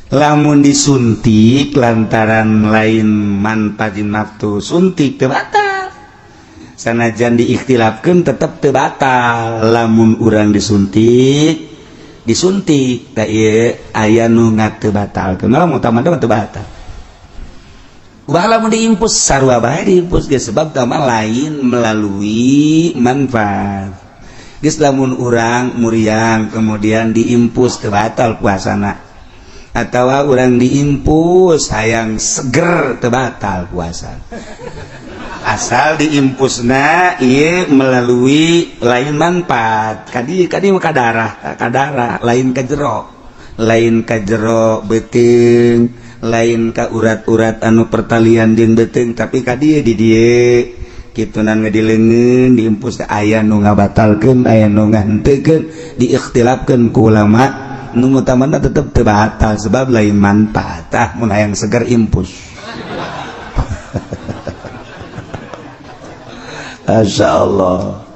Lamun disuntik lantaran lain manfaat nafsu, suntik teu batal. Sanajan diikhtilafkeun, tetep teu batal. Lamun urang disuntik, disuntik tah ieu aya nu teu batalkeun, malah utama mah teu batal. Ubah lamun diimpus, sarua bae diimpus ge, sebab tama lain melalui manfaat. Geus, lamun urang muriang kemudian diimpus, teu batal puasana. Atau urang diimpus hayang seger, teu batal puasa, asal diimpusna ieu melalui lain manfaat. Kadi kadi ka darah, ka darah, lain ka jero, lain ka jero beuteung, lain ka urat-urat anu pertalian jeung beuteung, tapi ka dieu, di dieu kitunan di leungeun diimpus. Aya nu ngabatalkeun, aya nu ngahenteukeun, diikhtilafkeun ku ulama. Nu utamana tetep teu batal sebab lain manfaat. Tah, mun hayang seger, impus. Masya Allah.